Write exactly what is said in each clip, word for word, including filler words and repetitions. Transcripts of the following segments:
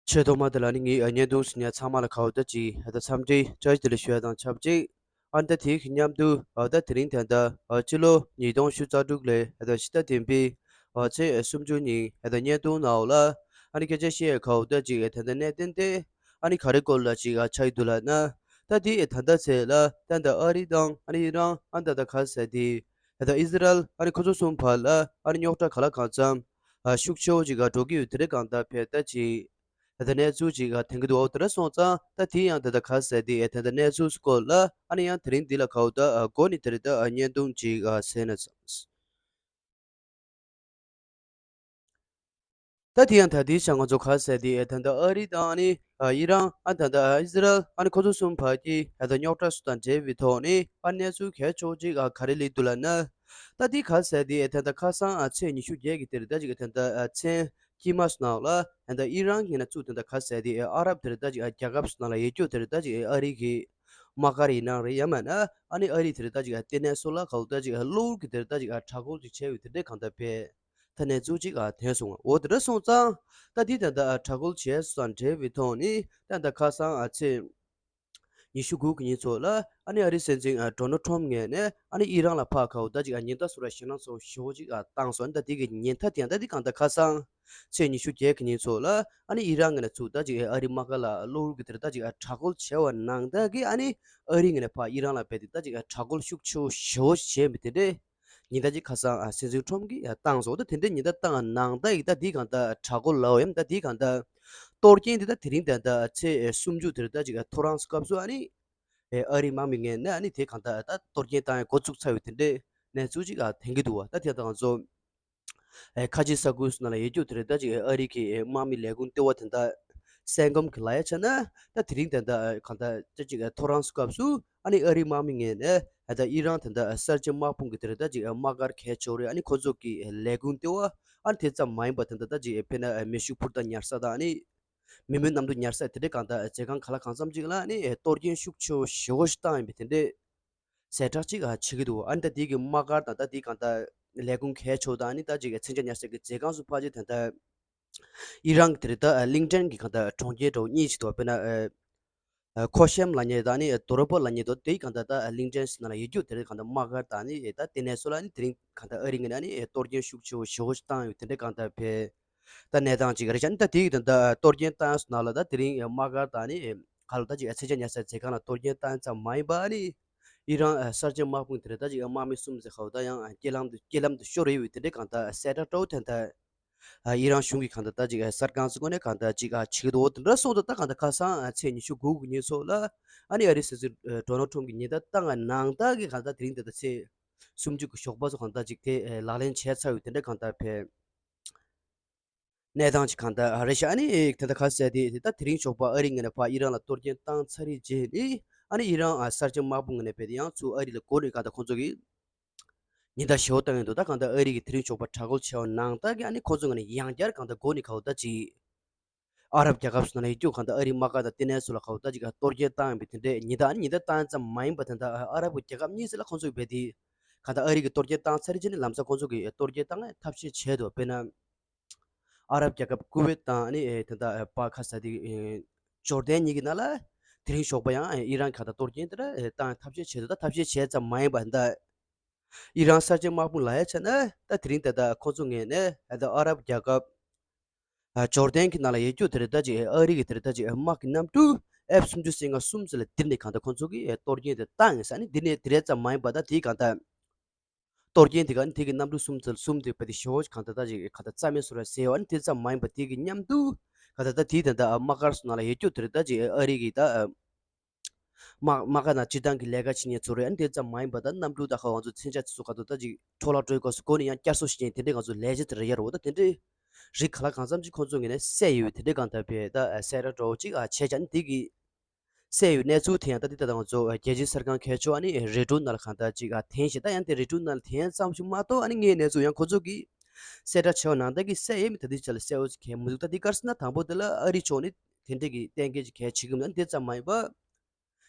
ཆེས་ཐོག་མ་དེ་ལ་ནི་ངས་བརྙན་ཐུང་གཟིགས་མཁན་ཚང་མ་ལ་ག་བོ་ད་ཅིག་ད་འཚམས་འདྲི་བཀྲ་ཤིས་བདེ་ལེགས་ཞུ་ཡ་དང་ཆབས་ཅིག་ཨ་ནི་ད་དེའི་མཉམ་དུ་ཨ་ད་དེ་རིང་ད་ལྟ་ཨ་ཕྱི་ལོ་ཉིས་སྟོང་ཉི་ཤུ་རྩ་དྲུག་ལོའི་ཨ་ད་ཕྱི་ཟླ་བདུན་པའི་ཨ་ཚེས་སུམ་ཅུ་ཉིན་ཨ་ད་བརྙན་ཐུང་ནང་ལ་ཨ་ནི་སྐད་ཆ་བཤད་ཡ་ག་བོ་ད་ཅིག་ད་ལྟ་གནད་དོན་དེ་ཨ་ནི་ག་རེ་སྐོར་ལ་ཅིག་ཨ་ཆགས་ཀྱི་འདུག་ལབ་ན། ད་དེ་ད་ལྟ་ཚེས་ལ་ད་ལྟ་ཨ་རི་དང་ཨ་ནི་ཨི་རན་ཨ་ནི་ད་ལྟ་ག་ཟེར་དེ་ད་ལྟ་ཨི་ཟི་རལ་ཨ་ནི་ཁོ་ཚོ་གསུམ་བར་ལ་ཨ་ནི་རྙོག་དྲ་ག་ལ་གང་འཚམ་ཨ་ཤུགས་ཆེ་བོ་ཅིག་ཨ་འགྲོ་གི་ཡོད། དེ་རེད་གང་ལྟར་བས་ད་ཅིག་ད་ལྟ་གནས་ཚུལ་ཅིག་ཨ་ཐོན་གྱི་འདུག་འོ་དེ་འདྲ་སོང་ཙང་ད་དེ་ཡང་ད་ལྟ་ག་ཟེར་དེ་ཨེ་ད་ལྟ་གནས་ཚུལ་སྐོར་ལ་ཨ་ནི་ཡང་དེ་རིང་འདི་ལ་ག་བོ་ད་ཨ་འགོ་ནས་དེ་རིང་ད་ཨ་བརྙན་ཐུང་ཅིག་ཨ་བཟོས་ན་བསམ། ད་དེ་ཡང་ད་དེའི་ཆ་ང་ཚོ་ག་ཟེར་དེ་ཨེ་ད་ལྟ་ཨ་རི་དང་ཨ་ནི་ཨ་ཨི་རན་ཨ་ད་ལྟ་ཨ་ཨི་ཟི་རལ་ཨ་ནི་ཁོ་ཚོ་གསུམ་བར་གྱི་ཨེ་ད་རྙོག་དྲ་སོགས་དང་འབྲེལ་བའི་ཐོག་ནས་ཨ་གནས་ཚུལ་གལ་ཆེ་བོ་ཅིག་ཨ་ག་རེ་སླེབས་འདུག་ལབ་ན། ད་དེ་ག་ཟེར་དེ་ཨེ་ད་ལྟ་ཁ་སང་ཨ་ཚེས་ཉི་ཤུ་བརྒྱད་ཀྱི་དེ་རིང་ད་ཅིག་ཨེ་ད་ལྟ་ཨ་མཚན་དཀྱིལ་མ་སོང་ནང་ལ་ཨེ་ད་ཨི་རན་གྱི་ན་ཚུགས་དེ་ད་ག་ཟེར་དེ་ཨ་ཨ་རབ་དེར་ད་ཅིག་ཨ་རྒྱལ་ཁབ་སོགས་ནང་ལ་ཡོད་རྒྱུ་དེར་ད་ཅིག་ཨ་ཨ་རི་གི་དམག་སྒར་ཡིན་ནའང་རེད། ཡང་མིན་ན་ཨ་ནི་ཨ་རི་དེར་ད་ཅིག་ཨ་ལྟེ་གནས་སོགས་ལ་ག་བོ་ད་ཅིག་ཨ་གློ་བུར་གྱི་དེར་ད་ཅིག་ཨ་དྲག་རྒོལ་ཅིག་བྱས་ཡོད་དེ་འདྲས་གང་ལྟར་བས་ད་གནས་ཚུལ་ཅིག་ཨ་ཐོན་སོང་། འོ་དེ་འདྲ་སོང་ཙང་ད་དེ་ད་ལྟ་ཨ་དྲག་རྒོལ་བྱས་སོང་དང་འབྲེལ་བའི་ཐོག་ནས་ད་ལྟ་ཁ་སང་ཨ་ཚེས་ཉི་ཤུ་དགུ་གི་ཉིན་ཚོ་ལ་ཨ་ནི་ཨ་རིའི་སྲིད་འཛིན་ཨ་ཌོ་ནལ་ཊམ་ངོས་ནས་ཨ་ནི་ཨི་རན་ལ་ཕར་ག་བོ་ད་ཅིག་ཨ་ཉེན་བརྡ་སོགས་ར་ཞེད་སྣང་ཚོ་ཞེ་བོ་ཅིག་ཨ་བཏང་སོང་། ད་དེ་གི་ཉེན་བརྡ་དེ་ཡང་ད་དེ་གང་ལྟར་ཁ་སང་ཚེས་ཉི་ཤུ་བརྒྱད་གི་ཉིན་ཚོ་ལ་ཨ་ནི་ཨི་རན་ངོས་ནས་ཚུར་ད་ཅིག་ཨ་རི་དམག་སྒར་ལ་གློ་བུར་གྱི་དེར་ད་ཅིག་ཨ་དྲག་རྒོལ་བྱས་པ་ནང་ལྟར་གྱི་ཨ་ནི་ཨ་རི་ངོས་ནས་ཕར་ཨི་རན་ལ་རྦད་དེ་ད་ཅིག་ཨ་དྲག་རྒོལ་ཤུགས་ཆེ་བོ་ཞེ་བོ་ཞིག་བྱས་མི་དེ་འདྲས། ཉིན་ལྟར་གྱི་ཁ་སང་ཨ་སྲིད་འཛིན་ཊམ་གྱིས་ཨ་བཏང་སོང་། ད་དེ་འདྲའི་ཉིན་ལྟར་བཏང་ནང་ལྟར་ཡིན་ད་དེའི་གང་ལྟར་དྲག་རྒོལ་ལའོ་ཡང་ད་དེའི་གང་ལྟར་གཏོར་སྐྱོན་དེ་ད་དེ་རིང་ད་ལྟ་ཚེས་སུམ་ཅུ་དེར་ད་ཅིག་ཨ་ཐོ་རངས་སྐབས་སུ་ཨ་ནི་ཨ་རིའི་དམག་མི་ངོས་ནས་ཨ་ནི་དེ་གང་ལྟར་ད་གཏོར་སྐྱོན་བཏང་ཡ་འགོ་བཙུགས་ཚར་ཡོད་དེ་འདྲའི་གནས་ཚུལ་ཅིག་ཨ་ཐོན་གྱི་འདུག་བ། ད་དེ་ད་ང་ཚོ་ཨེ་ཁ་ཆེ་ས་ཁུལ་སོགས་ནང་ལ་ཡོད་རྒྱུ་དེ་རེད། ད་ཅིག་ཨེ་ཨ་རི་གི་ཨེ་དམག་མི་ལས་ཁུངས་ལྟེ་བ་དེ་འདྲ་སེང་སྒམ་གྱི་ལ་ཡ་ཆ་ན་ད་དེ་རིང་དེ་འདྲ་ཨེ་གང་ལྟར་ཅིག་ཅིག་ཨེ་ཐོ་རངས་སྐབས་སུ་ཨ་ནི་ཨ་རིའི་དམག་མི་ངོས་ནས་ཨེ་ད་ཨི་རན་དེ་འདྲ་ཨེ་གསར་བརྗེ་དམག་དཔུང་གི་དེ་རེད། ད་ཅིག་ཨེ་དམག་སྒར་གལ་ཆེ་བོ་རེད། ཨ་ནི་ཁོ་ཚོ་གི་ཨེ་ལས་ཁུངས་ལྟེ་བ་ཨ་ནི་དེ་ཙམ་མ་ཡིན་པ་དེ་འདྲ་ད་ཅིག་ཨེ་དཔེར་ན་ཨེ་མེ་ཤུགས་འཕུར་མདའ་ཉར་ས་དང་ཨ་ནི་མི་མེད་གནམ་གྲུ་ཉར་ས་དེ་འདྲའི་གང་ལྟར་ཨེ་མཛོད་ཁང་ག་ལ་གང་འཚམ་ཅིག་ལ་ཨ་ནི་ཨེ་གཏོར་སྐྱོན་ཤུགས་ཆེ་བོ་ཞེ་བོ་ཞིག་བཏང་ཡོད་པའི་དེ་འདྲའི་གསལ་བསྒྲགས་ཅིག་ཨ་བྱེད་ཀྱི་འདུག་ཨ་ནི་ད་དེ་གི་དམག་སྒར་དང་ད་དེ་གང་ལྟར་ལས་ཁུངས་གལ་ཆེ་བོ་དང་ཨ་ནི་ད་ཅིག་མཚོན་ཆ་ཉར་ས་གི་མཛོད་ཁང་སོགས་ཕལ་ཆེར་ད་ལྟ་ཨི་རན་གྱི་དེ་རེད། ད་ལིང་ཀྲན་གྱི་གང་ལྟར་གྲོང་ཁྱེར་འདྲ་བོ་གཉིས་ཅིག་འདུག་དཔེར་ན་ཨ་ཁོ་ཤེམ་ལབ་མཁན་དང་ཨ་ནི་དོ་ར་པོ་ལབ་མཁན་འདུག་དེ་གང་ལྟར་ད་ལིང་ཀྲན་ཟེར་ན་ལ་ཡོད་རྒྱུ་དེ་རེད། གང་ལྟར་དམག་སྒར་དང་ཨ་ནི་ད་ལྟེ་གནས་སོགས་ལ་ཨ་ནི་དེ་རིང་གང་ལྟར་ཨ་རི་ངོས་ནས་ཨ་ནི་གཏོར་སྐྱོན་ཤུགས་ཆེ་བོ་ཞེ་བོ་ཞིག་བཏང་ཡོད་དེ་འདྲའི་གང་ལྟར་བས། ད་གནས་སྟངས་ཅིག་རེད་ཤག་ཨ་ནི་ད་དེ་ཡི་ད་ལྟ་གཏོར་སྐྱོན་བཏང་སོང་ན་ལ་ད་དེ་རིང་དམག་སྒར་དང་ནི་ག་ལ་ད་ཅིག་མཚོན་ཆ་ཉར་སའི་མཛོད་ཁང་ལ་གཏོར་སྐྱོན་བཏང་ཙམ་མ་ཡིན་པ་ཨ་ནི་ཨི་རན་གསར་བརྗེ་དམག་དཔུང་དེ་རེད། ད་ཅིག་དམག་མི་གསུམ་ཟེར་ཁ་བོ་ད་ཡང་རྐྱེན་ལམ་དུ་རྐྱེན་ལམ་དུ་ཤོར་ཡོད་པའི་དེ་འདྲའི་གང་ལྟར་གསལ་བསྒྲགས་འདྲ་བོ་ཐོན་ཐལ། ཨི་རན་གཞུང་གིས་གང་ལྟར་ད་ཅིག་གསར་ཁང་ཚོའི་ངོས་ནས་གང་ལྟར་ཅིག་བྱེད་ཀྱི་འདུག་འོ་དེ་འདྲ་སོང་ཙང་ད་གང་ལྟར་ཁ་སང་ཚེས་ཉི་ཤུ་དགུ་གི་ཉིན་སོགས་ལ་ཨ་ནི་ཨ་རིའི་སྲིད་འཛིན་ཌོ་ནལ་ཊམ་གྱིས་ཉེན་བརྡ་བཏང་བ་ནང་ལྟར་གྱི་གང་ལྟར་དེ་རིང་དེ་ལྟར་ཚེས་སུམ་ཅུ་གི་ཞོགས་པ་ཚོ་གང་ལྟར་ཅིག་དེ་ལག་ལེན་བྱས་ཚར་ཡོད་དེ་འདྲ་གང་ལྟར་བས། གནས་སྟངས་ཅིག་གང་ལྟར་རེད་ཤག་ཨ་ནི་དེ་ལྟར་ག་ཟེར་དེ་དེ་ལྟར་དེ་རིང་ཞོགས་པ་ཨ་རི་ངོས་ནས་ཕར་ཨི་རན་ལ་གཏོར་སྐྱོན་བཏང་ཚར་རེད་རྗེས་ནི་ཨ་ནི་ཨི་རན་གསར་བརྗེ་དམག་དཔུང་ངོས་ནས་རྦད་དེ་ཡང་ཚུར་ཨ་རི་ལ་འགོ་ནས་གང་ལྟར་ཁོང་ཚོ་གིས་ཉེན་བརྡ་ཞེ་བོ་བཏང་ཡོད་འདུག་ད་གང་ལྟར་ཨ་རི་གིས་དེ་རིང་ཞོགས་པ་དྲག་རྒོལ་བྱས་པ་ནང་ལྟར་གྱི་ཨ་ནི་ཁོང་ཚོ་ངོས་ནས་ཡང་བསྐྱར་གང་ལྟར་འགོ་ནས་ག་བོ་ད་ཅིག་ཨ་རབ་རྒྱལ་ཁབ་སོགས་ནང་ལ་ཡོད་རྒྱུ་གང་ལྟར་ཨ་རིའི་དམག་སྒར་དང་ལྟེ་གནས་སོགས་ལ་ག་བོ་ད་ཅིག་གཏོར་སྐྱོན་བཏང་ཡོད་པའི་དེ་འདྲའི་ཉེན་བརྡ་ཨ་ནི་ཉེན་བརྡ་བཏང་ཙམ་མ་ཡིན་པ་དེ་འདྲ་ཨ་རབ་ཀྱི་རྒྱལ་ཁབ་གཉིས་ཟེར་ལ་ཁོང་ཚོ་གིས་རྦད་དེ་གང་ལྟར་ཨ་རི་གིས་གཏོར་སྐྱོན་བཏང་ཚར་རེད་རྗེས་ནས་ལམ་སང་ཁོང་ཚོ་གིས་གཏོར་སྐྱོན་བཏང་ཡ་ཐབས་ཤེས་བྱས་འདུག་དཔེར་ན། ཨ་རབ་རྒྱལ་ཁབ་ཀུ་ཝེད་དང་ཨ་ནི་ཨེ་ད་ལྟ་ཨེ་པ་ཁ་ས་དེ་ཨེ་ཇོར་ཌན་གཉིས་ཀྱི་ནང་ལ་དེ་རིང་ཞོགས་པ་ཡང་ཨེ་ཨི་རན་གྱིས་ད་གཏོར་སྐྱོན་དེ་འདྲ་ཨེ་བཏང་ཐབས་ཤེས་བྱས་འདུག་ད་ཐབས་ཤེས་བྱས་ཙམ་མ་ཡིན་པ་ད་ཨི་རན་གསར་བརྗེ་དམག་དཔུང་ལ་ཡ་ཆ་ན་ད་དེ་རིང་ད་ལྟ་ཁོ་ཚོ་ངོས་ནས་ཨེ་ད་ཨ་རབ་རྒྱལ་ཁབ་ཨ་ཇོར་ཌན་གྱི་ནང་ལ་ཡོད་རྒྱུ་དེ་རེད། ད་ཅིག་ཨེ་ཨ་རི་གི་དེ་རེད། ད་ཅིག་ཨེ་དམག་གི་གནམ་གྲུ་ཨེཕ་སུམ་ཅུ་སོ་ལྔ་གསུམ་ཙམ་ལ་དེ་ནས་གང་ལྟར་ཁོ་ཚོ་གིས་ཨེ་གཏོར་སྐྱོན་དེ་བཏང་ཡིན་ས་ནི་དེ་ནས་དེ་རེད་ཙམ་མ་ཡིན་པ་ད་དེའི་གང་ལྟར། གཏོར་སྐྱོན་དེ་ག་ནི་དེ་གི་གནམ་གྲུ་གསུམ་ཚོ་གསུམ་དེ་བ་དེ་ཞེ་བོ་གང་ལྟར་ད་ཅིག་གང་ལྟར་རྩ་མེད་བཟོ་ར་ཟེར་བ་ནི་དེ་ཙམ་མ་ཡིན་པ་དེ་གི་མཉམ་དུ་གང་ལྟར་ད་དེའི་དེ་འདྲ་དམག་སྒར་སོགས་ནང་ལ་ཡོད་རྒྱུ་དེ་རེད། ད་ཅིག་ཨ་རི་གི་ད་དམག་དམག་སྒར་ནང་སྤྱིར་བཏང་གི་ལས་ཀ་བྱེད་མཁན་ཚོ་རེད། ཨ་ནི་དེ་ཙམ་མ་ཡིན་པ་ད་གནམ་གྲུ་ད་ཁ་བ་ང་ཚོ་མཚོན་ཆ་དེ་ཚོ་ག་དུ་ད་ཅིག་འཕྲོ་བརླག་འགྲོ་ཡི་སྐབས་སུ་སྒོ་ནས་ཡང་བསྐྱར་གསོ་བྱེད་མཁན་དེ་འདྲའི་ང་ཚོ་ལས་བྱེད་དེ་རེད་ཡ་རོ། ད་དེ་འདྲའི་རིགས་ག་ལ་གང་འཚམ་ཅིག་ཁོང་ཚོ་ངོས་ནས་བསད་ཡོད་དེ་འདྲའི་གང་ལྟར་བས་ད་གསལ་བསྒྲགས་འདྲ་བོ་ཅིག་ཨ་བྱས་ཀྱང་ནི་དེ་གི་གསལ་ཡོད་གནས་ཚུལ་དེ་ཡང་ད་ལྟ་ད་ང་ཚོ་རྒྱལ་སྤྱིའི་གསར་ཁང་གལ་ཆེ་བ་ནི་རེ་ཌི་ཡོ་ནང་ལ་གང་ལྟར་ཅིག་ཨ་འཐེན་ཞེས། ད་ཡང་དེ་རེ་ཌི་ཡོ་ནང་ལ་འཐེན་ཙམ་ཞིག་མ་གཏོགས་ཨ་ནི་ངའི་གནས་ཚུལ་ཡང་ཁོ་ཚོ་གིས་གསལ་བསྒྲགས་བྱས་པ་ནང་ལྟར་གྱི་གསལ་ཡོད་མི་ད་ལྟའི་ཆ་ལ་གསལ་བོ་ཅིག་གང་མི་འདུག་ད་འདི་ག་རེ་ཟེར་ན་དང་པོ་དེ་ལ་ཨ་རི་ཕྱོགས་ནས་དེ་འདྲས་ཀྱི་གཏན་འཁེལ་ཅིག་གལ་ཆེ་གི་མི་འདུག་དེ་ཙམ་མ་ཡིན་པ།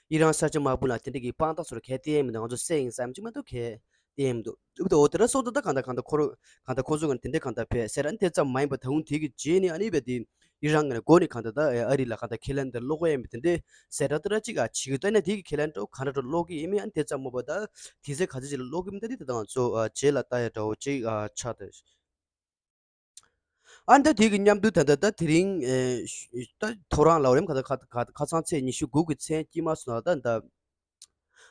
ཨི་རན་གསར་བརྗེ་དམག་དཔུང་ལ་དེ་འདྲས་ཀྱི་དཔང་རྟགས་ཚོར་གལ་གཏན་མི་འདུག་ང་ཚོ་གསལ་ཡིན་བསམ་ཅིག་མ་གཏོགས་གལ་གཏན་མི་འདུག་འོ་དེ་འདྲ་སོང་ཙང་ད་གང་ལྟར་གང་ལྟར་ཁོ་རང་གང་ལྟར་ཁོ་ཚོ་གི་དེ་འདྲས་གང་ལྟར་བས་ཟེར་ཨ་ནི་དེ་ཙམ་མ་ཡིན་པ་ད་དུང་དེ་གི་རྗེས་ནས་ཨ་ནི་བས་དེ། ཨི་རན་ངོས་ནས་འགོ་ནས་གང་ལྟར་ད་ཨ་རི་ལ་གང་ལྟར་ཁས་ལེན་དེ་སློག་གི་ཡིན་པ་དེ་འདྲའི་གསལ་བསྒྲགས་དེ་འདྲ་ཅིག་ཨ་བྱེད་ཀྱི་འདུག་ཨ་ནི་དེ་གི་ཁས་ལེན་དེ་གང་འདྲ་འདྲ་སློག་གི་ཡིན་མིན། ཨ་ནི་དེ་ཙམ་མ་ཡིན་པ་ད་དེ་ཚོ་ག་ཚོད་ཅིག་ལ་སློག་གི་མིན། ད་དེ་ད་ང་ཚོ་ཨ་རྗེས་ལ་ལྟ་ཡ་འདྲ་བོ་ཅིག་ཨ་ཆགས་འདུག་ཨ་ནི་ད་དེ་གི་མཉམ་དུ་ད་ལྟ་ད་དེ་རིང་ཨེ་ད་ཐོ་རངས་ལབ་རེད་མ། ག་ད་ཁ་ཁ་ཁ་སང་ཚེས་ཉི་ཤུ་དགུ་གི་མཚན་དཀྱིལ་མ་སོང་ན་ད་ད་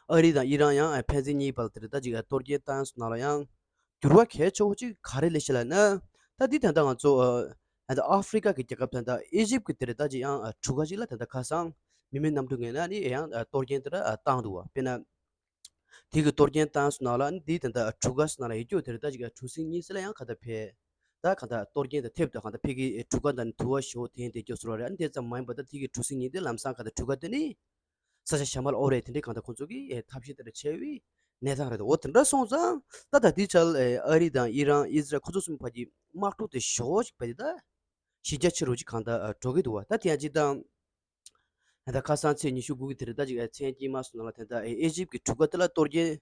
ཨ་རི་དང་ཨི་རན་ཡང་ཕན་ཚུན་གཉིས་བར་དེར་ད་ཅིག་གཏོར་སྐྱོན་བཏང་སོང་ན་ལ་ཡང་འགྱུར་བ་གལ་ཆེ་བོ་ཅིག་ག་རེ་སླེབས་ཤག་ལབ་ན། ད་འདི་ད་ལྟ་ང་ཚོ་ཨ་ད་ཨ་ཧྥི་རི་ཀ་གི་རྒྱལ་ཁབ་ད་ལྟ་ཨི་ཇིབ་ཀྱི་དེར་ད་ཅིག་ཡང་གྲུ་ཁ་ཅིག་ལ་ད་ལྟ་ཁ་སང་མི་མེད་གནམ་གྲུ་ངོས་ནས་ནི་ཡང་གཏོར་སྐྱོན་དེ་འདྲ་བཏང་འདུག་བ། དཔེར་ན། དེ་གི་གཏོར་སྐྱོན་བཏང་སོང་ན་ལ་ནི་འདི་ད་ལྟ་གྲུ་ཁ་སོང་ན་ལ་ཡོད་རྒྱུ་དེར་ད་ཅིག་གྲུ་གཟིངས་གཉིས་ཟེར་ལ་ཡང་ག་ད་ཕེ། ད་ག་ད་གཏོར་སྐྱོན་དང་ཐེབས་དང་ག་ད་ཕེ་གི་གྲུ་ཁ་དང་དུ་བ་ཞོ་དེ་འདྲ་སྐྱོ་སོང་རེད། ཨ་ནི་དེ་ཙམ་མ་ཡིན་པ་ད་དེ་གི་གྲུ་གཟིངས་གཉིས་དེ་ལམ་སང་ག་ད་གྲུ་ཁ་དེ་ནི། ས་ཆ་ཤ་མལ་ཨོ་རེད། དེ་འདྲའི་གང་ལྟར་ཁོང་ཚོ་གིས་ཨེ་ཐབས་ཤེས་དེ་འདྲ་བྱས་པའི་གནས་སྟངས་རེད། འོ་དེ་འདྲ་སོང་ཙང་ད་ད་ལྟའི་ཆར་ཨེ་ཨ་རི་དང་ཨི་རན་ཨི་ཟི་རལ་ཁོ་ཚོ་གསུམ་བར་གྱི་དམག་འཁྲུག་དེ་ཞེ་པོ་ཅིག་བར་གྱི་ད་གཞི་རྒྱ་ཆེ་རུ་ཅིག་གང་ལྟར་འགྲོ་གི་འདུག་བ། ད་དེ་ཡང་ཅིག་དང་ད་ཁ་སང་ཚེས་ཉི་ཤུ་དགུ་གི་དེ་རིང་ད་ཅིག་ཨེ་མཚན་དཀྱིལ་མ་སོང་ན་ལ་དེ་ད་ཨེ་ཨི་ཇིབ་ཀྱི་གྲུ་ཁ་དེ་ལ་གཏོར་སྐྱོན་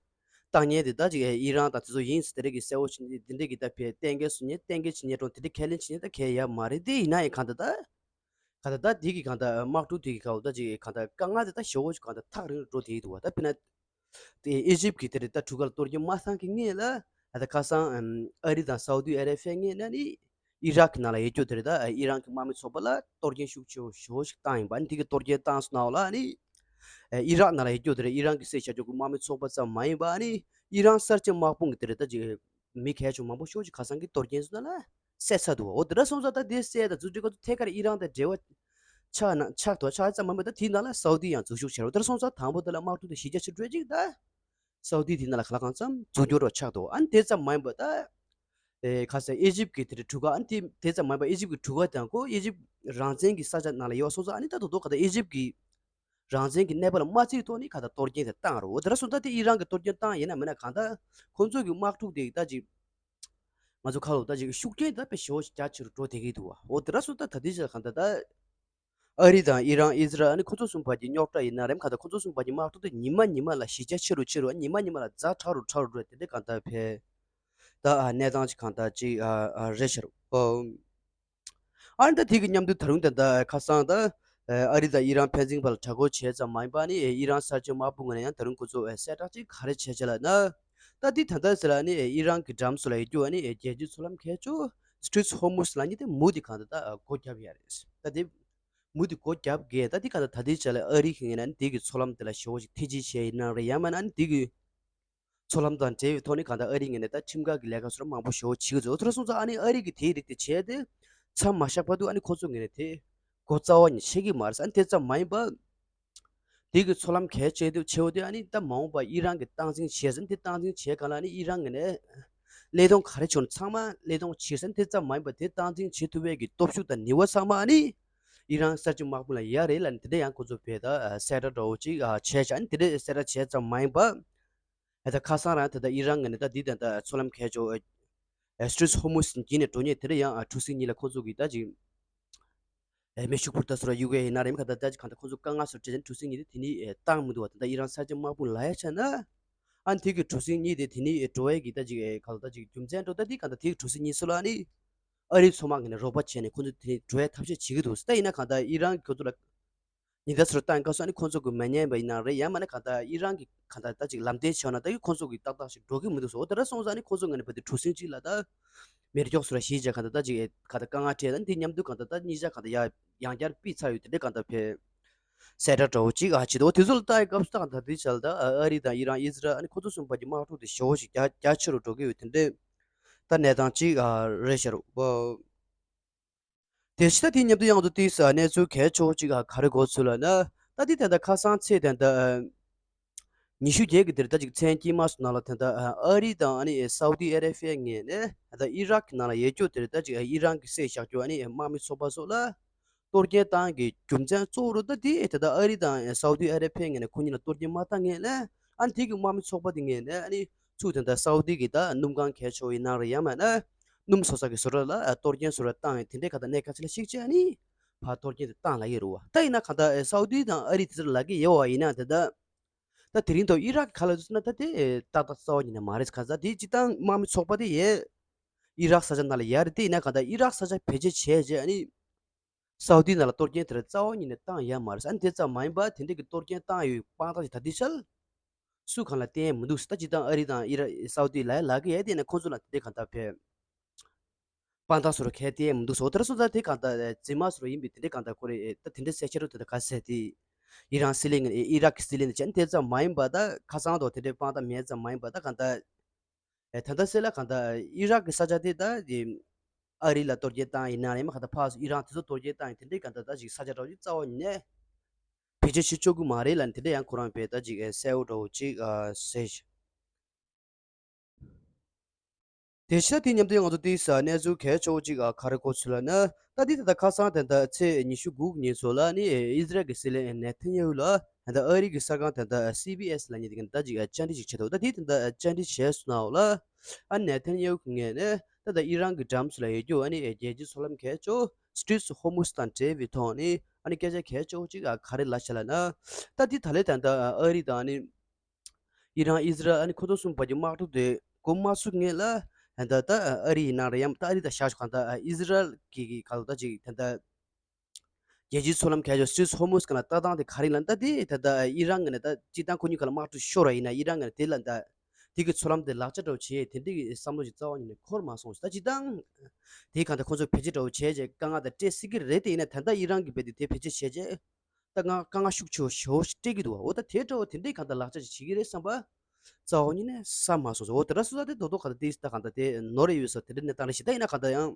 བཏང་མཁན་དེ་ད་ཅིག་ཨེ་ཨི་རན་དང་དེ་ཚོ་ཡིན་ཟེར་དེ་འདྲ་གི་གསལ་བོ་བྱེད་མཁན་དེ་འདྲ་གི་ད་ཕེ་གཏན་འཁེལ་བཟོ་མཁན་གཏན་འཁེལ་བྱེད་མཁན་འགྲོ་དེ་འདྲ་ཁས་ལེན་བྱེད་མཁན་ད་གལ་ཡ་མ་རེད། དེ་ཡིན་ན་ཡང་གང་ལྟར་ད། ག་ད་ད་དེ་གི་གང་ལྟར་དམག་འཁྲུག་དེ་གི་ག་འོ་ད་ཅིག་གང་ལྟར་དཀའ་ངལ་དེ་ད་ཞེ་པོ་ཅིག་གང་ལྟར་ཐག་རིང་རུ་འགྲོ་བསྡད་ཀྱི་འདུག་བ། ད་དཔེར་ན། དེ་ཨི་ཇིབ་ཀྱི་དེ་རེད་ད་གྲུ་ཁ་ལ་གཏོར་སྐྱོན་མ་བཏང་གི་སྔོན་ལ་ད་ཁ་སང་ཨ་རི་དང་སའུ་ཏི་ཨ་རེ་བྷི་ཡ་ངོས་ནས་ནི་ཨི་རག་གི་ནང་ལ་ཡོད་རྒྱུ་དེ་རེད་ད་ཨི་རན་གྱི་དམག་མི་ཚོགས་པ་ལ་གཏོར་སྐྱོན་ཤུགས་ཆེ་བོ་ཞེ་པོ་ཅིག་བཏང་ཡིན་པ། ཨ་ནི་དེ་གི་གཏོར་སྐྱོན་བཏང་སོང་ན་འོ་ལ་ཨ་ནི་ཨི་རག་ནང་ལ་ཡོད་རྒྱུ་དེ་རེད། ཨི་རན་གྱི་སྲིད་བྱ་ཆོག་གི་དམག་མི་ཚོགས་པ་ཙམ་མ་ཡིན་པ་ཨ་ནི་ཨི་རན་གསར་བརྗེ་དམག་དཔུང་གི་དེ་རེད་ད་ཅིག་མི་གལ་ཆེ་མང་པོ་ཤོས་ཅིག་ཁ་སང་གི་གཏོར་སྐྱོན་སོང་ན་ལ་བསད་ཚར་འདུག་འོ་དེ་འདྲ་སོང་ཙང་ད་དེ་བསད་ད་འཛུགས་སྐྲུན་ཁ་ཐུག་ཐད་ཀར་ཨི་རན་དང་འབྲེལ་བ་ཆགས་ན་ཆགས་ཐུབ་ཆགས་ཙམ་མ་མེད་ད་དེའི་ནང་ལ་སའུ་ཏི་ཡང་འཛུལ་ཞུགས་བྱས་རོགས། དེ་འདྲ་སོང་ཙང་དང་པོ་དེ་ལ་དམག་འཁྲུག་དེ་གཞི་རྒྱ་ཆེ་འགྲོ་ཅིག་ད་སའུ་ཏི་དེའི་ནང་ལ་ག་ལ་གང་འཚམ་འཛུལ་སྐྱོར་རོགས་ཆགས་འདུག་ཨ་ནི་དེ་ཙམ་མ་ཡིན་པ་ད་ཨེ་ཁ་སང་ཨི་ཇིབ་ཀྱི་དེ་འདྲ་གྲུ་ཁ་ཨ་ནི་དེ་དེ་ཙམ་མ་ཡིན་པ་ཨི་ཇིབ་ཀྱི་གྲུ་ཁ་དང་ཁོ་ཨི་ཇིབ་རང་བཙན་གྱི་ས་ཆ་ནང་ལ་ཡོད་སོང་ཙང་ཨ་ནི་ད་དོ་དོ་ག་ད་ཨི་ཇིབ་ཀྱི་རང་བཙན་གྱི་གནས་བབ་ལ་མ་བརྩིས་ཐོག་ནས་ག་ད་གཏོར་སྐྱོན་དེ་བཏང་རོགས། འོ་དེ་འདྲ་སོང་ད་དེ་ཨི་རན་གྱི་གཏོར་སྐྱོན་བཏང་ཡིན་ན་མིན་ན་གང་ལྟར་ཁོང་ཚོ་གི་དམག་འཁྲུག་དེ་ད་ཅིག་ང་ཚོ་ཁ་ལོ་ད་ཅིག་ཤུགས་རྐྱེན་ད་དཔེ་ཞེ་པོ་ཅིག་རྒྱ་ཆེ་རུ་འགྲོ་བསྡད་ཀྱི་འདུག་བ། འོ་དེ་འདྲ་སོང་ད་ད་དེ་ཅིག་གང་ལྟར་ད་ཨ་རི་དང་ཨི་རན་ཨི་ཟི་རལ་ཨ་ནི་ཁོ་ཚོ་གསུམ་བར་གྱི་རྙོག་དྲ་ཡིན་ན་རེད་གང་ལྟར་ཁོ་ཚོ་གསུམ་བར་གྱི་དམག་འཁྲུག་དེ་ཉི་མ་ཉི་མ་ལ་གཞི་རྒྱ་ཆེ་རུ་ཆེ་རུ་ཉི་མ་ཉི་མ་ལ་ཛ་དྲག་རུ་དྲག་རུ་འགྲོ་དེ་འདྲ་གང་ལྟར་ཕེ་ད་ཨ་གནས་སྟངས་ཅིག་གང་ལྟར་ཅིག་ཨ་ཨ་རེད་ཤག་རོ། ཨ་ནི་ད་དེ་གི་མཉམ་དུ་ད་རུང་ད་ལྟ་ཁ་སང་ད་ཨ་རི་དང་ཨི་རན་ཕན་ཚུན་བར་ལ་གྲོས་འགོ་བྱས་ཙམ་མ་ཡིན་པ་ནི་ཨི་རན་གསར་བརྗེ་དམག་དཔུང་ངོས་ནས་ཡང་ད་རུང་ཁོ་ཚོ་གསལ་བསྒྲགས་ཅིག་ག་རེ་བྱས་བྱས་ལབ་ན། ད་འདི་ད་ལྟ་ཟེར་ལ་ནི་ཨི་རན་གྱི་འགྲམ་སུ་ལ་ཡོད་རྒྱུ་ཨ་ནི་རྒྱལ་སྤྱིའི་མཚོ་ལམ་ཁག་ཅིག་Strait of Hormuz ལབ་མཁན་དེ་མུ་མཐུད་གང་ལྟར་ད་སྒོ་བརྒྱབ་ཡ་རེད། ད་དེ་མུ་མཐུད་སྒོ་བརྒྱབ་གི་ད་འདི་གང་ལྟར་ད་ལྟའི་ཆ་ལ་ཨ་རི་གི་ངོས་ནས་ནི་དེ་གི་མཚོ་ལམ་དེ་ལ་ཞེ་པོ་ཞིག་ཐེ་ཇུས་བྱས་ཡིན་ན་རེད། ཡང་མིན་ན་ནི་དེ་གི་མཚོ་ལམ་དང་འབྲེལ་བའི་ཐོག་ནས་གང་ལྟར་ཨ་རིའི་ངོས་ནས་ད་ཁྲིམས་འགལ་གྱི་ལས་ཀ་སོགས་མང་པོ་ཞེ་པོ་བྱེད་ཀྱི་འདུག་འོ་དེ་འདྲ་སོང་ཙང་ཨ་ནི་ཨ་རི་གིས་དེའི་རིགས་དེ་བྱས་ཏེ་མཚམས་མ་བཞག་བར་དུ་ཨ་ནི་ཁོ་ཚོ་ངོས་ནས་དེ་སྒོ་རྩ་བ་ནས་ཕྱེ་གི་མ་རེད། ཨ་ནི་དེ་ཙམ་མ་ཡིན་པ་དེ་གི་མཚོ་ལམ་གལ་ཆེ་དེ་ཆེ་བོ་དེ་ཨ་ནི་ད་མ་འོངས་པ་ཨི་རན་གྱིས་སྟངས་འཛིན་བྱས་ཟིན་དེ་སྟངས་འཛིན་བྱས་གང་ལ་ཨ་ནི་ཨི་རན་ངོས་ནས་ཀླད་སྟོང་ག་རེ་བྱུང་ཚང་མ་ཀླད་སྟོང་ཕྱིར་ཟིན་དེ་ཙམ་མ་ཡིན་པ་དེ་སྟངས་འཛིན་བྱེད་ཐུབ་པའི་གི་སྟོབས་ཤུགས་དང་ནུས་པ་ཚང་མ་ཨ་ནི་ཨི་རན་གསར་བརྗེ་དམག་དཔུང་ལ་ཡོད་རེད་ལབ་ནས་དེ་འདྲ་ཡང་ཁོ་ཚོ་བས་ད་གསལ་བསྒྲགས་འདྲ་བོ་ཅིག་བྱས་བྱས་ཨ་ནི་དེ་འདྲ་གསལ་བསྒྲགས་བྱས་ཙམ་མ་ཡིན་པ། ད་ཁ་སང་རང་ད་ལྟ་ཨི་རན་ངོས་ནས་ད་འདི་ད་ལྟ་མཚོ་ལམ་ཁ་ཕྱོགས་Strait of Hormuz བརྒྱུད་ནས་འགྲོ་མཁན་དེ་འདྲ་ཡང་གྲུ་གཟིངས་གཉིས་ལ་ཁོ་ཚོ་གིས་ད་ཅིག་མེ་ཤུགས་འཕུར་མདའ་སོགས་གཡུག་གི་ཡིན་ན་རེད་མ་ག་ད་ད་ཅིག་གང་ལྟར་ཁོ་ཚོ་དཀའ་ངལ་སོགས་འཕྲད་ནས་གྲུ་གཟིངས་གཉིས་དེ་དེ་ནས་བཏང་མི་འདུག་བ། ད་ལྟ་ཨི་རན་གསར་བརྗེ་དམག་དཔུང་ལ་ཡ་ཆ་ན་ཨ་ནི་དེ་གི་གྲུ་གཟིངས་གཉིས་དེ་དེ་ནས་འགྲོ་ཡས་ཀྱི་ད་ཅིག་གང་ལྟར་ད་ཅིག་རྒྱུ་མཚན་འགྲོ་ད་འདི་གང་ལྟར་དེ་གི་གྲུ་གཟིངས་གཉིས་སུ་ལ་ཨ་ནི་ཨ་རིའི་མཚོ་དམག་ངོས་ནས་རོགས་པ་བྱས་ནས་ཁོ་ཚོ་དེ་ནས་འགྲོ་ཡས་ཐབས་ཤེས་བྱེད་ཀྱི་འདུག་ད་ཡིན་ན་གང་ལྟར་ཨི་རན་གྱི་ཁོ་ཚོ་ལ། ཉེན་བརྡ་ཚུར་བཏང་སྐབས་སུ་ཨ་ནི་ཁོང་ཚོ་གི་མ་ཉན་པ་ཡིན་ན་རེད། ཡང་མིན་ན་གང་ལྟར་ཨི་རན་གྱི་གང་ལྟར་ད་ཅིག་ལམ་སྟོན་བྱས་ན་ད་ཡི་ཁོང་ཚོ་གི་ཏག་ཏག་ཞིག་འགྲོ་གི་མི་འདུག་ཟེར། འོ་དེ་འདྲ་སོང་ཙང་ཨ་ནི་ཁོང་ཚོ་ངོས་ནས་བོད་དུ་གྲུ་གཟིངས་གཅིག་ལ་ད་མེ་སྒྱོགས་སུ་ར་ཞིག་བྱས་གང་ལྟར་ད་ཅིག་གང་ལྟར་དཀའ་ངལ་འཕྲད་ད་འདི་མཉམ་དུ་གང་ལྟར་ད་གཉིས་ཆ་གང་ལྟར་ཡ་ཡང་བསྐྱར་ཕུད་ཚར་ཡོད། དེ་འདྲའི་གང་ལྟར་བས་གསལ་བསྒྲགས་འདྲ་བོ་གཅིག་ཨ་བྱེད་དོ། དེ་ཚོ་ལ་ལྟ་ཡི་སྐབས་སུ་ད་གང་ལྟར་དེ་བྱས་ལ་ད་ཨ་རི་དང་ཨི་རན་ཨི་ཟི་རལ་ཨ་ནི་ཁོང་ཚོ་གསུམ་བར་གྱི་དམག་འཁྲུག་དེ་ཞེ་པོ་ཞིག་རྒྱ་རྒྱ་ཆེ་རུ་འགྲོ་གི་ཡོད། དེ་འདྲའི་ད་གནས་སྟངས་གཅིག་ཨ་རེད་ཤག་རོ། དེ་ཕྱི་ད་དེ་མཉམ་དུ་ཡང་དུ་ཏིས་གནས་ཚུལ་གལ་ཆེ་བོ་གཅིག་ག་རེ་གོ་ཚུལ་ལ་ན། ད་དེ་ད་ལྟ་ཁ་སང་ཚེས་ད་ལྟ་ཉི་ཤུ་བརྒྱད་ཀྱི་དེར་ད་ཅིག་མཚན་དཀྱིལ་མ་སོང་ན་ལ་ད་ལྟ་ཨ་རི་དང་ཨ་ནི་སའུ་ཏི་ཨ་རེ་བྷི་ཡ་ངོས་ནས་ད་ཨི་རག་གི་ནང་ལ་ཡོད་རྒྱུ་དེར་ད་ཅིག་ཨི་རན་གྱི་སྲིད་བཞག་རྒྱུ་ཨ་ནི་དམག་མི་ཚོགས་པ་སོགས་ལ་གཏོར་སྐྱོན་བཏང་གི་རྒྱུ་མཚན་གཙོ་བོ་རུ་ད་དེ་ད་ལྟ་ཨ་རི་དང་སའུ་ཏི་ཨ་རེ་བྷི་ཡ་ངོས་ནས་ཁོ་གཉིས་ལ་གཏོར་སྐྱོན་མ་བཏང་ངེས་ལ་ཨ་ནི་དེ་གི་དམག་མི་ཚོགས་པ་དེ་ངོས་ནས་ཨ་ནི་ཚུར་ད་ལྟ་སའུ་ཏི་གི་ད་སྣུམ་ཁང་གལ་ཆེ་བོ་ཡིན་ན་རེད། ཡང་མིན་ན། སྣུམ་བཟོ་ས་གི་བཟོ་གྲྭ་ལ་ཨ་གཏོར་སྐྱོན་བཟོ་གྲྭ་བཏང་ཡོད། དེ་འདྲའི་ཁ་ད་གནས་ཁ་ཆེ་ལ་ཞིག་བྱས་ནི་ཕར་གཏོར་སྐྱོན་དེ་བཏང་ལབ་ཀྱི་རེད་བ། ད་ཡིན་ན་ག་ད་ཨེ་སའུ་དི་དང་ཨ་རི་དེ་ཚོ་ལབ་ཀྱི་ཡོད་བ་ཡིན་ན་དེ་ད་ད་དེ་རིང་ཐོག་ཨི་རག་གི་ཁ་ལ་དུ་སོང་ན་ད་དེ་ཨེ་ཏག་ཏག་རྩ་བ་ཉིད་ནས་མ་རེད། ག་ས་དེ་སྤྱི་བཏང་དམག་མི་ཚོགས་པ་དེ་ཡས་ཨི་རག་ས་ཆ་ནང་ལ་ཡ་རེད། དེ་ཡིན་ན་ག་ད་ཨི་རག་ས་ཆ་བེད་སྤྱོད་བྱས་རྗེས་ཨ་ནི་ སའུ་ཏི་ནང་ལ་གཏོར་སྐྱོན་དེ་རྩ་བ་ཉིད་ནས་བཏང་ཡ་མ་རེད། ཨ་ནི་དེ་ཙམ་མ་ཡིན་པ་དེ་འདྲས་ཀྱི་གཏོར་སྐྱོན་བཏང་ཡོད་དཔང་རྟགས་ཅིག་ད་ལྟའི་ཆར་སུ་གང་ལ་བསྟན་ཡ་མི་འདུག་ད་སྤྱིར་བཏང་ཨ་རི་དང་ཨི་ར་སའུ་ཏི་ལ་ལ་གི་ཡ་དེ་ནས་ཁོང་ཚོ་ལ་དེ་འདྲས་གང་ལྟར་ཕེ་དཔང་རྟགས་སོ་ར་ཁས་བསྟན་ཡ་མི་འདུག་སོ་དེར་སོང་ཙང་དེ་གང་ལྟར་རྫུན་མ་སོ་ར་ཡིན་པའི་དེ་འདྲས་གང་ལྟར་ཁོ་རེ་ད་དེ་འདྲས་གསལ་ཆེ་རུ་དེ་འདྲ་ག་ཟེར་དེ། ཨི་རན་སྲིད་བློན་ཨི་རག་གི་སྲིད་བློན་དེ་བྱས་ནས་དེ་ཙམ་མ་ཡིན་པ་ད་ཁ་སང་དུ་དེ་འདྲའི་དཔང་རྟགས་མེད་ཙམ་མ་ཡིན་པ་ད་གང་ལྟར། ཨེ་ད་ལྟ་སེ་ལ་གང་ལྟར་ཨི་རག་གི་ས་ཆ་དེ་ད་དེ་ཨ་རི་ལ་གཏོར་སྐྱོན་བཏང་ཡིན་ན་ཡང་མ་གང་ལྟར་ཕར་ཚུར་ཨི་རན་དེ་ཚོ་གཏོར་སྐྱོན་བཏང་ཡིན་དེ་འདྲའི་གང་ལྟར་ད་ཅིག་ས་ཆ་འདྲ་བོ་ཅིག་རྩ་བ་ནས་བེད་སྤྱོད་བྱེད་ཆོག་གི་མ་རེད་ལབ་ནས་དེ་འདྲ་ཡང་ཁོ་རང་བས་ད་ཅིག་ཨེ་གསལ་བོ་འདྲ་བོ་ཅིག་ཨ་ཟེར། དེ་ཤ་དེ་མཉམ་དུ་ང་ཚོ་དེའི་ས་གནས་ཚུལ་གལ་ཆེ་བོ་ཅིག་ཨ་ག་རེ་གོ་ཚུལ་ལ་ན། ད་དེ་ད་ལྟ་ཁ་སང་དེ་འདྲ་ཚེས་ཉི་ཤུ་དགུ་ཉིན་ཚོ་ལ་ནི་ཨི་ཟི་རལ་གྱི་སྲིད་བློན་ནེ་ཐན་ཡ་ཧུ་ལ་ད་ལྟ་ཨ་རི་གི་གསར་ཁང་དེ་འདྲ་སི་བི་ཨེས་ལ་ཉིད་དེ་ག་ད་ཅིག་བཅར་འདྲི་ཅིག་བྱེད་འདུག་ད་དེ་དེ་འདྲ་བཅར་འདྲི་བྱས་སོང་ན་འོ་ལ་ཨ་ནེ་ཐན་ཡ་ཧུ་གི་ངོས་ནས་ད་ལྟ་ཨི་རན་གྱི་འགྲམ་སུ་ལ་ཡོད་རྒྱུ་ཨ་ནི་རྒྱལ་སྤྱིའི་མཚོ་ལམ་གལ་ཆེ་བོ་སི་ཊྲེཊ་ཧོར་མུ་ཛི་དང་འབྲེལ་བའི་ཐོག་ནས་ཨ་ནི་སྐད་ཆ་གལ་ཆེ་བོ་ཅིག་ཨ་ག་རེ་ལབ་བྱས་ལབ་ན། ད་དེ་ད་ལྟ་ད་ལྟ་ཨ་རི་དང་ཨ་ནི། ཨི་རན་ཨི་ཟི་རལ་ཨ་ནི་ཁོ་ཚོ་གསུམ་བར་གྱི་དམག་འཁྲུག་དེ་འགོ་མ་ཚུགས་སྔོན་ལ་ད་ལྟ་ཨ་རི་ཡིན་ན་རེད་ཡང་ད་ཨ་རི་དང་བཞག་ཆོག་གང་ལྟར་ཨི་ཟི་རལ་གྱི་གི་ག་ལ་ད་ཅིག་ད་ལྟ་རྒྱལ་སྤྱིའི་མཚོ་ལམ་གལ་ཆེ་སུད་ཧོར་མུ་ཛི་སྒང་ལ་ལྟ་སྟངས་དེ་ག་རེ་ལབ་ན། ད་དེ་ད་ལྟ་ཨི་རན་ངོས་ནས་ད་སྤྱིར་བཏང་ཁོ་གཉིས་ཀ་ལ་དམག་འཁྲུག་ཤོར་བ་ཡིན་ན་ཨི་རན་ངོས་ནས་དེ་ལ་ད་དེ་གི་མཚོ་ལམ་དེ་ལག་ཆ་འདྲ་བོ་བྱེད་དེ་འདྲ་གི་བསམ་བློ་ཞིག་རྩ་བ་ཉིད་ནས་འཁོར་མ་སོང་ཞིག་ད་སྤྱིར་བཏང་དེ་གང་ལྟར་ཁོ་ཚོ་བེད་སྤྱོད་འདྲ་བོ་བྱས་རྗེས་དཀའ་ངལ་དང་སྤྲད་སྲིད་ཀྱི་རེད། དེ་ཡིན་ན་ད་ལྟ་ཨི་རན་གྱིས་རྦད་དེ་དེ་བེད་སྤྱོད་བྱས་རྗེས། ད་ང་དཀའ་ངལ་ཤུགས་ཆེ་བོ་ཞེ་པོ་ཞིག་སྤྲད་ཀྱི་འདུག་འོ་ད་དེ་འདྲ་བོ་དེ་འདྲའི་གང་ལྟར་ལག་ཆ་ཞིག་བྱེད་ཀྱི་རེད་བསམ་པ་རྩ་བ་ཉིད་ནས་བསམ་མ་སོང་ཟེར། འོ་དེ་འདྲ་སོང་ཙང་དེ་རྡོག་རྡོག་གང་ལྟར་དེ་ད་གང་ལྟར་དེ་ནོར་ཡོད་ས་དེ་འདྲ་གནས་སྟངས་རེད་ཞིག་ད་ཡིན་ན་གང་ལྟར་ཡང་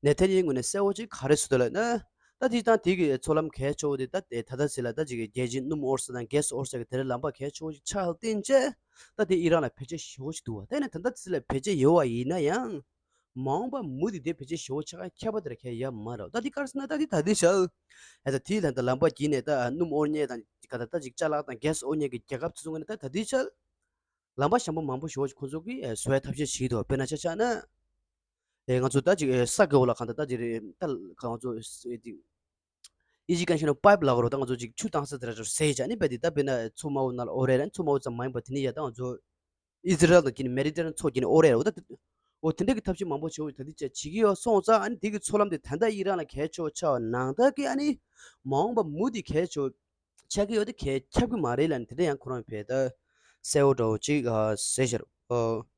ནེ་ཐན་ཡ་ཧུའི་ངོས་ནས་གསལ་བོ་ཅིག་ག་རེ་ཟེར་འདུག་ལབ་ན། ད་དེ་དང་དེ་གི་མཚོ་ལམ་གལ་ཆེ་བོ་དེ་ད་དེ་ད་ལྟ་ཟེར་ལ་ད་ཅིག་རྒྱལ་སྤྱིའི་སྣུམ་དབོར་ས་དང་གྷེ་སི་དབོར་ས་གི་དེ་འདྲ་ལམ་པ་གལ་ཆེ་བོ་ཅིག་ཆགས་ལ་བརྟེན་བྱས་ད་དེ་ཨི་རན་ལ་བེད་སྤྱོད་ཞེ་པོ་ཅིག་འདུག་བ། ད་ཡིན་ན་ད་ལྟ་ཟེར་ལ་བེད་སྤྱོད་ཡོད་བ་ཡིན་ན་ཡང་། མ་འོངས་པ་མུ་མཐུད་དེ་བེད་སྤྱོད་ཞེ་པོ་ཆགས་ཁྱད་པར་དེ་ར་ཁྱད་ཡོད་མ་རེད། ད་འདི་ག་རེ་ཟེར་ན་ད་འདི་ད་འདི་ཆ་ཨ་ད་དེའི་ལན་ད་ལམ་པ་བརྒྱུད་ནས་ད་སྣུམ་དབོར་མཁན་དང་ག་ད་ད་ཅིག་ཅ་ལག་དང་གྷེ་སི་དབོར་མཁན་གྱི་རྒྱལ་ཁབ་ཚོ་ཚོ་ངོས་ནས་ད་ད་འདི་ཆ་ལམ་པ་གཞན་པ་མང་པོ་ཞེ་པོ་ཅིག་ཁོང་ཚོ་གིས་བཟོ་ཡ་ཐབས་ཤེས་བྱེད་འདུག་དཔེར་ན་ཆ་བཞག་ན་ཨེ་ང་ཚོ་ད་ཅིག་ཨེ་ས་གི་འོག་ལ་གང་ད་ད་ཅིག་རེད་ད་ང་ཚོ་ཨེ་ཅིག་གང་ཤེས་ན་པའིབ་ལ་གོ་རོ་ད་ང་ཚོ་ཅིག་ཆུ་བཏང་ས་དེ་ར་ཟེར་བྱས་ནི་བས་འདི་ད་དཔེར་ན་མཚོ་དམར་པོ་ནང་ལ་དབོར་རེད་ར། མཚོ་དམར་པོ་ཙམ་མ་ཡིན་པ་དེ་ནི་ཡ་ད་ང་ཚོ་ཨི་ཟི་རལ་དང་གཅིག་ནི་མེ་ཌི་ཊེ་རེ་ནི་ཡན་མཚོ་གཅིག་ནི་དབོར་རེད་རོ། ད་འོ་དེ་འདྲ་གི་ཐབས་ཤེས་མང་པོ་བྱེད་འོ་ད་འདི་བྱས་བྱེད་ཀྱི་ཡོད་སོང་ཙང་ཨ་ནི་དེ་གི་མཚོ་ལམ་དེ་ད་ལྟ་ཨི་རན་ལ་གལ་ཆེ་བ་ནང་ལྟར་གི་ཨ་ནི་མ་འོངས་པ་མུ་མཐུད་གལ་ཆེ་བ་ཆགས་ཀྱི་ཡོད་དེ་གལ་ཁྱབ་ཀྱི་མ་རེད་ལབ་ནས་དེ་འདྲ་ཡང་ཁོ་རང་བས་ད་གསལ་བོ་འདྲ་བོ་ཅིག་ཨ་ཟེར་ཤར་ཨོ།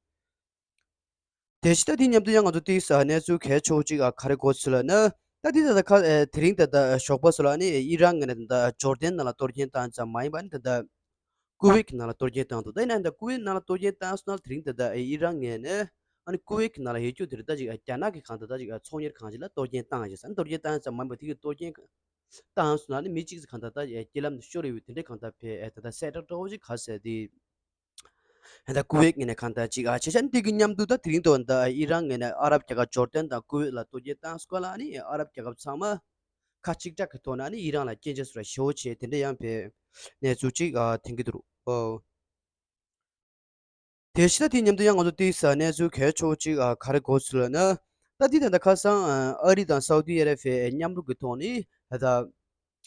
དེ་ཕྱི་ད་དེ་མཉམ་དུ་ཡང་ང་ཚོ་ཏིག་ས་གནས་ཚུལ་གལ་ཆེ་བོ་ཅིག་ཨ་ག་རེ་གོ་ཚུལ་ལ་ན། ད་དེ་ད་ལྟ་ཁ་ཨེ་དེ་རིང་ད་ལྟ་ཞོགས་པ་སོ་ལ་ནི་ཨི་རན་ངོས་ནས་ད་ལྟ་ཇོར་ཌན་ནང་ལ་གཏོར་སྐྱོན་བཏང་ཙམ་མ་ཡིན་པ་ནི་ད་ལྟ་ཀུ་ཝེད་ནང་ལ་གཏོར་སྐྱོན་བཏང་འདུག་ད་ཡིན་ན་ད་ཀུ་ཝེད་ནང་ལ་གཏོར་སྐྱོན་བཏང་སོང་ན་དེ་རིང་ད་ལྟ་ཨི་རན་ངོས་ནས་ཨ་ནི་ཀུ་ཝེད་ནང་ལ་ཡོད་རྒྱུ་དེ་རེད། ད་ཅིག་རྒྱ་ནག་གི་གང་ད་ད་ཅིག་ཚོང་གཉེར་ཁང་ཅིག་ལ་གཏོར་སྐྱོན་བཏང་ཞེས་ཨ་ནི་གཏོར་སྐྱོན་བཏང་ཙམ་མ་ཡིན་པ་དེ་གི་གཏོར་སྐྱོན་བཏང་སོང་ན་ནི་མི་གཅིག་གང་ད་ད་རྐྱེན་ལམ་དུ་ཤོར་ཡོད་པའི་དེ་འདྲའི་གང་ད་བས་ད་ལྟ་གསལ་བསྒྲགས་འདྲ་བོ་ཅིག་ག་ཟེར་དེ། ད་ཀུ་ཝེད་ངོས་ནས་གང་ལྟར་ཅིག་ཨ་བྱས་ཙང་འདི་གི་མཉམ་དུ་ད་དེ་རིང་དུ་ད་ཨི་རན་ངོས་ནས་ཨ་རབ་རྒྱལ་ཁབ་ཇོར་ཌན་དང་ཀུ་ཝེད་ལ་གཏོར་སྐྱོན་བཏང་སྐོར་ལ་ཨ་ནི་ཨ་རབ་རྒྱལ་ཁབ་ཚང་མ་ཁ་གཅིག་གྲགས་ཀྱི་ཐོག་ནས་ཨ་ནི་ཨི་རན་ལ་སྐྱོན་བརྗོད་སོགས་ཞེ་པོ་བྱས་དེ་འདྲ་ཡང་བས་གནས་ཚུལ་ཅིག་ཨ་ཐོན་གྱི་འདུག་ཨོ། དེ་ཕྱི་ད་དེ་མཉམ་དུ་ཡང་ང་ཚོ་ཏིག་ས་གནས་ཚུལ་གལ་ཆེ་བོ་ཅིག་ཨ་ག་རེ་གོ་ཚུལ་ལ་ན། ད་དེ་ད་ལྟ་ཁ་སང་ཨ་རི་དང་སའུ་ཏི་ཨ་ར་བྷི་མཉམ་རུབ་ཀྱི་ཐོག་ནས་ད་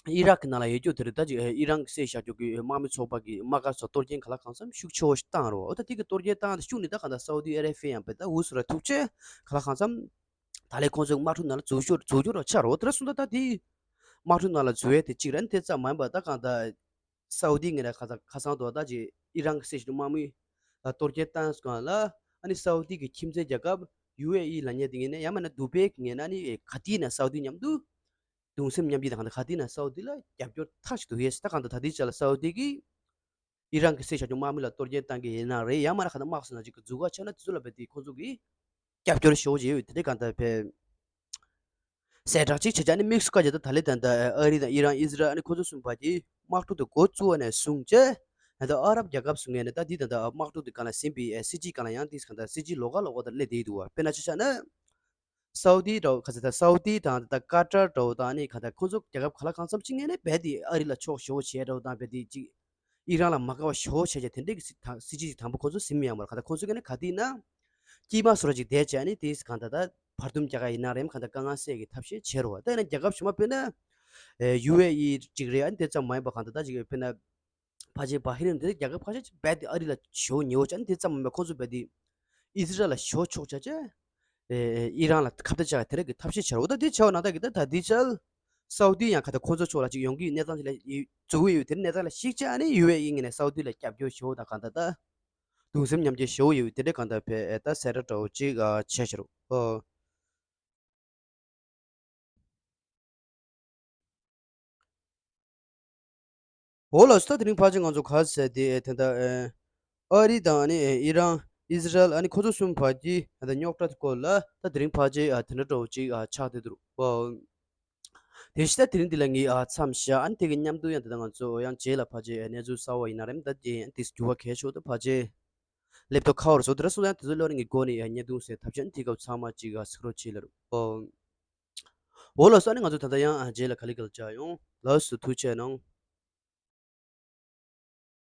ཨི་རག་གི་ནང་ལ་ཡོད་རྒྱུ་དེ་རེད། ད་ཅིག་ཨི་རན་གྱི་སྲིད་བཞག་རྒྱུ་གི་དམག་མི་ཚོགས་པ་གི་དམག་སྒར་ཚོ་གཏོར་སྐྱོན་ག་ལ་གང་འཚམ་ཤུགས་ཆེ་བོ་ཞིག་བཏང་རོགས། ད་དེ་གི་གཏོར་སྐྱོན་བཏང་དེ་ཤུགས་ནས་ད་གང་ལྟར་སའུ་ཏི་ཨ་ར་བྷི་ཡང་བས་ད་འུ་སུ་ར་ཐུག་ཆེ་ག་ལ་གང་འཚམ་ད་ལས་ཁོང་ཚོའི་དམག་འཁྲུག་ནང་ལ་འཛུལ་ཞོར་འཛུལ་རྒྱུ་ར་ཆགས་རོགས། དེ་ར་སོང་ད་ད་དེ་དམག་འཁྲུག་ནང་ལ་འཛུལ་ཡས་དེ་གཅིག་ར་ནི་དེ་ཙམ་མ་ཡིན་པ་ད་གང་ལྟར་སའུ་ཏི་ངོས་ནས་ཁ་ཁ་སང་དུ་ད་ཅིག་ཨི་རན་གྱི་སྲིད་བྱུས་དམག་མི་ལ་གཏོར་སྐྱོན་བཏང་སོང་ལ་ཨ་ནི་སའུ་ཏི་གི་ཁྱིམ་མཚེས་རྒྱལ་ཁབ་ཡུ་ཨེ་ཨི་ལ་ཉེ་དེ་ངོས་ནས་ཡང་མིན་ན་དུ་བྷེ་གི་ངོས་ནས་ཨ་ནི་ག་དུས་ཡིན་ན་སའུ་ཏི་མཉམ་དུ་གདུང་སེམས་མཉམ་སྐྱེད་དང་གང་ལྟར་ག་དུས་ན་སའུ་ཏི་ལ་རྒྱབ་སྐྱོར་མཐའ་གཅིག་ཏུ་ཡོད་ཟེར། ད་གང་ལྟར་ད་ལྟའི་ཆ་ལ་སའུ་ཏི་གིས་ཨི་རན་གྱི་སྲིད་བྱ་རྒྱུ་དམག་མི་ལ་གཏོར་སྐྱོན་བཏང་གི་ཡིན་ན་རེད། ཡང་མིན་ན་གང་ལྟར་དམག་ཟེར་ན་ཅིག་གི་འཛུགས་ག་ཆགས་ན་དེ་ཚོ་ལ་བས་དེ་ཁོང་ཚོ་གིས་རྒྱབ་སྐྱོར་ཞེ་པོ་ཅིག་ཡོད་དེ་འདྲའི་གང་ལྟར་བས་གསལ་བསྒྲགས་ཅིག་བྱས་ཙང་ནི་དམིགས་སུ་བཀར་བྱས་ད་ད་ལེ་ད་ལྟ་ཨ་རི་དང་ཨི་རན་ཨི་ཟི་རལ་ཨ་ནི་ཁོང་ཚོ་གསུམ་བར་གྱི་དམག་འཁྲུག་དེ་འགོ་བཙུགས་པ་ནས་བཟུང་བྱས་ད་ལྟ་ཨ་རབ་རྒྱལ་ཁབ་ཚོ་ངོས་ནས་ད་འདི་ད་ལྟ་དམག་འཁྲུག་དེ་སྒང་ལ་ཟིན་པའི་སྲིད་ཇུས་སྒང་ལ་ཡང་དེ་གང་ལྟར་སྲིད་ཇུས་ལོགས་ཀ་ལོགས་ཀ་ད་སླེབས་བསྡད་འདུག་བ། དཔེར་ན་ཆ་བཞག་ན། སའུ་ཏི་འདྲ་བོ་ག་ཚོད་ད་སའུ་ཏི་དང་ད་ཀ་ཏར་འདྲ་བོ་དང་ནི་ག་ད་ཁོ་ཚོ་རྒྱལ་ཁབ་ག་ལ་གང་འཚམ་ཅིག་ངོས་ནས་རྦད་དེ་ཨ་རི་ལ་ཕྱོགས་ཞེ་པོ་བྱས་འདྲ་བོ་དང་རྦད་དེ་ཅིག་ཨི་རན་ལ་མ་དགའ་བ་ཞེ་པོ་བྱས་བྱས་དེ་འདྲས་ཀྱི་སྲིད་ཐ་སྲིད་ཇུས་ཅིག་དང་པོ་ཁོ་ཚོ་ཟིན་མི་ཡང་མ་རེད། ག་ད་ཁོ་ཚོ་ངོས་ནས་ག་དུས་ན་དཀྱིལ་མ་བཟོ་འདྲ་ཅིག་བསྡད་བྱས་ནི་དེ་ག་ད་ད་བར་འདུམ་རྒྱག་ག་ཡིན་ན་རེད་མ་ག་ད་དཀའ་ངལ་སེལ་གྱི་ཐབས་ཤེས་བྱེད་རོགས། ད་ཡིན་ན་རྒྱལ་ཁབ་གཞན་མ་དཔེར་ན་ཡུ་ཨེ་ཨི་ཅིག་རེད། ཨ་ནི་དེ་ཙམ་མ་ཡིན་པ་ག་ད་ད་ཅིག་དཔེར་ན། ཕལ་ཆེར་བྷ་ཧི་རན་དེ་རྒྱལ་ཁབ་ཁ་ཤས་ཅིག་རྦད་དེ་ཨ་རི་ལ་ཞེ་པོ་ཉེ་བོ་ཅན་དེ་ཙམ་མིན་པར་ཁོང་ཚོ་རྦད་དེ་ཨི་ཟི་རལ་ལ་ཞེ་པོ་ཕྱོགས་ཆགས་བྱས། ཨེ་ཨི་རན་ལ་ཁ་གཏད་བཅག་དེ་རིགས་ཀྱི་ཐབས་ཤེས་བྱ་རོགས། ད་དེ་བྱ་བ་ན་ད་གི་ད་ད་དེ་ཆ་སའུ་དི་ཡང་ཁ་ད་ཁོ་ཚོ་ཕྱོགས་ལ་ཅིག་ཡོང་གི་ཡོད་གནས་སྟངས་ཅིག་ལ་འཛུལ་གི་ཡོད། དེ་གནས་སྟངས་ལ་གཞིགས་བྱས་ཨ་ནི་ཡུ་ཨེ་ཨི་ངོས་ནས་སའུ་དི་ལ་རྒྱབ་སྐྱོར་ཞུ་བ་དང་གང་ད་ད་གདུང་སེམས་མཉམ་སྐྱེད་ཞུ་གི་ཡོད། དེ་འདྲའི་གང་ད་བས་ད་གསལ་བསྒྲགས་འདྲ་བོ་ཅིག་བྱས་བྱ་རོགས། ཨོ། འོ་ལགས་སོ། ད་དེ་རིང་ཕལ་ཆེར་ང་ཚོ་ག་རེ་ཟེར་དེ་ད་ལྟ་ཨ་རི་དང་ཨ་ནི་ཨི་རན་ཨི་ཟི་རལ་ཨ་ནི་ཁོ་ཚོ་གསུམ་བར་གྱི་ད་ལྟ་རྙོག་དྲ་དེ་སྐོར་ལ་ད་དེ་རིང་ཕལ་ཆེར་དེ་འདྲ་འདྲ་བོ་ཅིག་ཆགས་བསྡད་འདུག་ཨོ། དེ་བཞིན་ད་དེ་རིང་འདི་ལ་ངས་མཚམས་བཞག་ཨ་ནི་དེ་གི་མཉམ་དུ་ཡང་ད་ལྟ་ང་ཚོ་ཡང་རྗེས་ལ་ཕལ་ཆེར་གནས་ཚུལ་གསར་བ་ཡིན་ན་རེད་ད་དེ་འགྱུར་བ་གལ་ཆེ་ད་ཕལ་ཆེར་སླེབས་ཐོག་ཁ་བར་བཟོ་དེ་འདྲ་སོང་ཡང་དེ་ཚོ་ལོ་རིང་གི་སྒོ་ནས་ཡང་བརྙན་ཐུང་ཟེར་ཐབས་ཆེན་དེ་སྐབས་ཚང་མ་ཅིག་གཟིགས་རོགས་བྱེད་ལ་རུ། འོ་ལགས་སོ། ཨ་ནི་ང་ཚོ་ད་ལྟ་ཡང་རྗེས་ལ་ག་ལེ་ག་ལེ་བཅར་ཡོང་། ལགས་སོ། ཐུགས་རྗེ་གནང་།